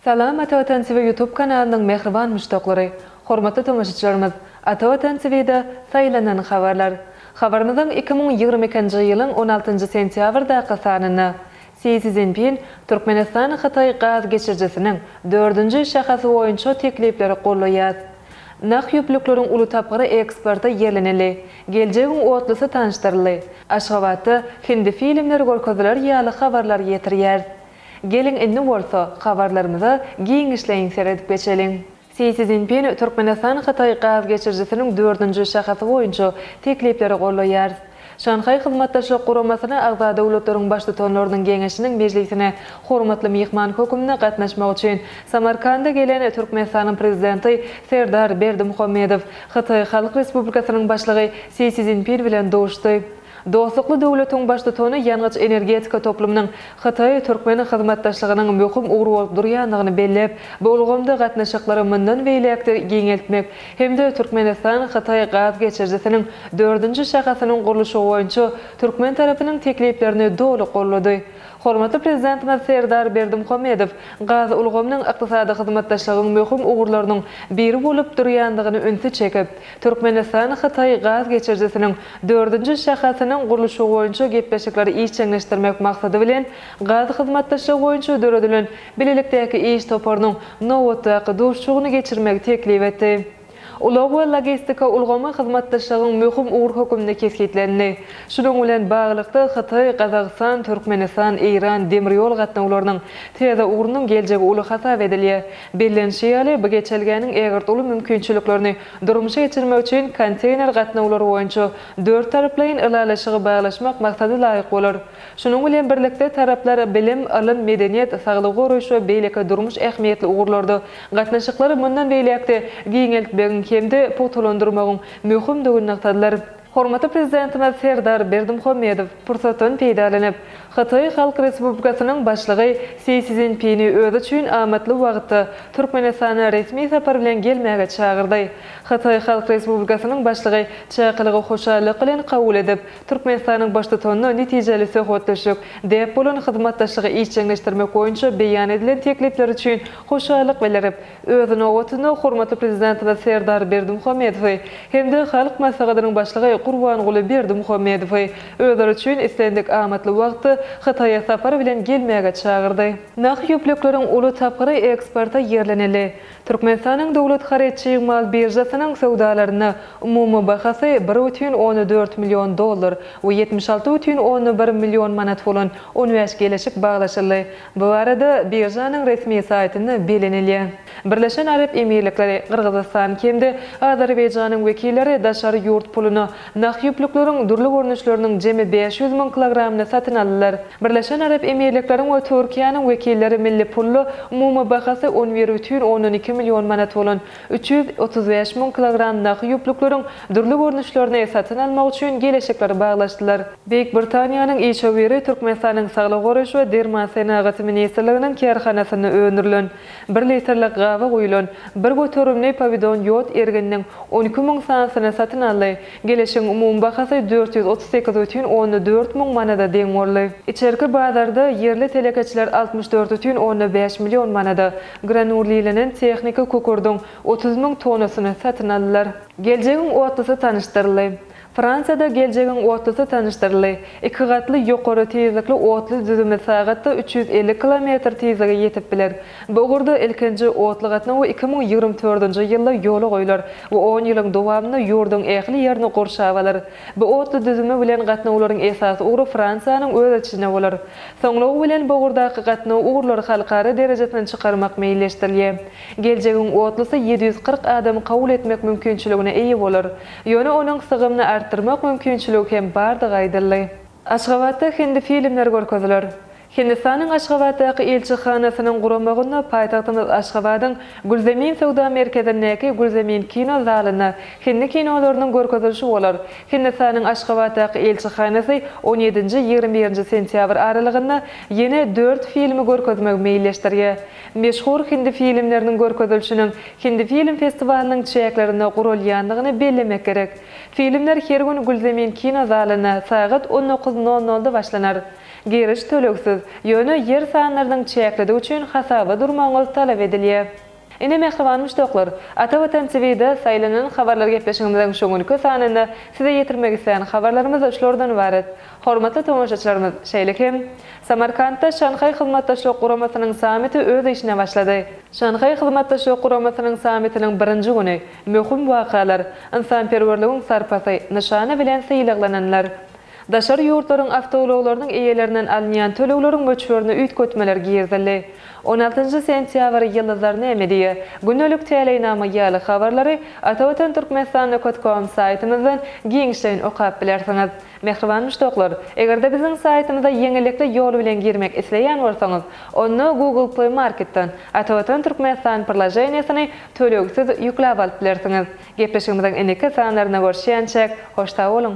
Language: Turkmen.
Salam Ata Watan TV YouTube kanalynyň mähriban muşdaklary! Hormatly tomaşaçylarymyz, Ata Watan TV-de saýlanan habarlar. Habarymyzyň 2022-nji ýylyň on altynjy sentýabrdaky sanynda Si Szinpin Türkmenistan-Hytaý gaz geçirijisiniň dördünji şahasy boýunça teklipleri gollaýar. Nah ýüplükleriň uly tapgyry eksporta ýerlenildi. Geljegiň otlusy tanyşdyryldy. Aşgabatda hindi filmleri görkeziler ýaly habarlary ýetirýäris. Geliň indi bolsa habarlarymyza giňişleýin seredip geçeliň. Si Szinpin Türkmenistan-Hytaý gaz geçirijisiniň dördünji şahasy boýunça teklipleri gollaýar. Şanhaý Hyzmatdaşlyk Guramasyna agza döwletleriň Baştutanlarynyň Geňeşiniň mejlisine hormatly myhman hökmünde gatnaşmak üçin Samarkanda gelen Türkmenistanyň Prezidenti Serdar Berdimuhamedow Hytaý Halk Respublikasynyň Başlygy Si Szinpin bilen duşdy. Dostlukly döwletiň Baştutany ýangyç-energetika toplumynyň hytaý-türkmen hyzmatdaşlygynyň möhüm ugry bolup durýandygyny belläp, bu ulgamda gatnaşyklary mundan beýläk-de giňeltmek hem-de Türkmenistan-Hytaý gaz geçirijisiniň dördünji şahasynyň gurluşygy boýunça türkmen tarapynyň tekliplerini doly goldady. Hormatly Prezidentimiz Serdar Berdimuhamedow gaz ulgamynyň ykdysady hyzmatdaşlygyň möhüm ugurlarynyň biri bolup durýandygyny ünsi çekip, Türkmenistan-Hytaý gaz geçirijisiniň dördünji şahasynyň gurluşygy boýunça gepleşikleri işjeňleşdirmek maksady bilen, gaz hyzmatdaşlygy boýunça döredilen bilelikdäki iş toparynyň nobatdaky duşuşygyny geçirmegi teklip etdi. Ulag we logistika ulgamy hyzmatdaşlygyň möhüm ugry hökmünde kesgitlendi. Şunuň bilen baglylykda, Hytaý, Gazagystan, Türkmenistan, Eýran demir ýol gatnawlarynyň täze ugrunyň geljegi uly hasap edilýär. Bellenişi ýaly, bu geçelgäniň ägirt uly mümkinçiliklerini durmuşa geçirmek üçin konteýner gatnawlary boýunça dörttaraplaýyn ylalaşygy baglaşmak maksada laýyk bolar. Şunuň bilen birlikde, taraplar bilim, ylym, medeniýet, saglygy goraýyş we beýleki durmuş ähmiýetli ugurlarda gatnaşyklary mundan beýläk-de giňeltmegiň hem-de pugtalandyrmagyň möhümdigini nygtadylar. Hormatly Prezidentimiz Serdar Berdimuhamedow pursatdan peýdalanyp, Hytaý Halk Respublikasynyň Başlygy Si Szinpini özi üçin amatly wagtda Türkmenistana resmi sapar bilen gelmäge çagyrdy. Hytaý Halk Respublikasynyň Başlygy çakylygy hoşallyk bilen kabul edip, Türkmenistanyň Baştutanyna netijeli söhbetdeşlik, däp bolan hyzmatdaşlygy işjeňleşdirmek boýunça beýan edilen teklipler üçin hoşallyk bildirip, Öz nobatynda, hormatly Prezidentimiz Serdar Berdimuhamedowy hem-de Halk Maslahatynyň Başlygy Gurbanguly Berdimuhamedowy özleri üçin islendik amatly wagtda Hytaýa sapar bilen gelmäge çagyrdy. Nah ýüplükleriň uly tapgyry eksporta ýerlenildi. Türkmenistanyň Döwlet haryt çig mal biržasynyň söwdalarynda umumy bahasy 1,4 million dollar we 76,1 million manat bolan 15 geleşik baglaşyldy. Bu barada biržanyň resmi saýtynda bellenilýär. Birleşen Arap Emirlikleri, Gyrgyzystan hem-de Azerbaýjanyň wekilleri daşary ýurt puluna nah ýüplükleriň dürli görnüşleriniň jemi 500 müň kilogramyny satyn aldylar. Birleşen Arap Emirlikleriň we Türkiýäniň wekilleri milli pulda umumy bahasy 11,2 million manat bolan 335 müň kilogram nah ýüplükleriň dürli görnüşlerini satyn almak üçin geleşikleri baglaşdylar. Beýik Britaniýanyň işewüri Türkmenistanyň Saglygy goraýyş we derman senagaty ministrliginiň kärhanasynda öndürilen, bir litrlik gaba guýlan, bir göterimli powidon ýod ergininiň 12 müň sanysyny satyn aldy. Geleşigiň umumy bahasy 438,4 müň manada deň boldy. Içerki bazarda ýerli telekeçiler 64,5 million manada granulirlenen tehniki kükürdiň 30 müň tonnasyny satyn aldylar. Geljegiň otlusy tanyşdyryldy. Fransiýada geljegiň otlusy tanyşdyryldy. Iki gatly ýokary tizlikli otly düzümi sagatda 350 kilometr tizlige ýetip biler. Bu ugurda ilkinji otly gatnawy 2024-nji ýylda ýola goýlar we on ýylyň dowamynda ýurduň ähli ýerini gurşap alar. Bu otly düzümi bilen gatnawlaryň esasy ugry Fransiýanyň öz içinde bolar. Soňlugy bilen bu ugurdaky gatnaw ugurlary halkara derejesine çykarmak meýilleşdirilýär. Geljegiň otlusy 740 adamy kabul etmek mümkinçiligine eýe bolar. Ýöne onuň sygymyny artdyrmak mümkinçiligi hem bardygy aýdyldy. Aşgabatda hindi filmleri görkeziler. Hindistanyň Aşgabatdaky ilçihanasynyň guramagynda paýtagtymyz Aşgabadyň Gülzemin söwda merkezindäki Gülzemin kino zalynda hindi kinolarynyň görkezilişi bolar. Hindistanyň Aşgabatdaky ilçihanasy on ýedinji, 21-nji sentýabr aralygynda ýene dört filmi görkezmegi meýilleşdirýär. Meşhur hindi filmleriniň görkezilişiniň Hindi film festiwalynyň çäklerinde guralýandygyny bellemek gerek. Filmler her gün Gülzemin kino zalynda sagat on dokuz nol nolda başlanar. Giriş tölegsiz, ýöne ýer sanlarynyň çäklidigi üçin hasaba durmagyňyz talap edilýär. Ine mähriban muşdaklar, Ata Watan TV-de saýlanan habarlar gepleşigimiziň şu günki sanynda size ýetirmek islän habarlarymyz şulardan ybarat. Hormatly tomaşaçylarymyz, şeýle hem, Samarkantda Şanhaý Hyzmatdaşlyk Guramasynyň sammiti öz işine başlady. Şanhaý Hyzmatdaşlyk Guramasynyň sammitiniň birinji güni, möhüm wakalar, ynsanperwerligiň sarpasy, nyşany bilen sylaglananlar. Daşary ýurtlaryň awtoulaglarynyň eýelerinden alynýan tölegleriň möçberine üýtgetmeler girizildi. On altynjy sentýabr Ýyldyzlar näme diýýär? Gündelik täleýnama ýaly habarlary Atavatan Türkmenistan nokat kom saýtymyzdan giňişleýin okap bilersiňiz. Mähriban muşdaklar, eger-de biziň saýtymyza ýeňillikli ýol bilen girmek isleýän bolsaňyz, onda Google Play Marketden Atavatan Türkmenistan priloženiýasyny tölegsiz ýükläp alyp bilersiňiz. Gepleşigimiziň indiki sanlarynda görüşýänçäk, hoş sag boluň!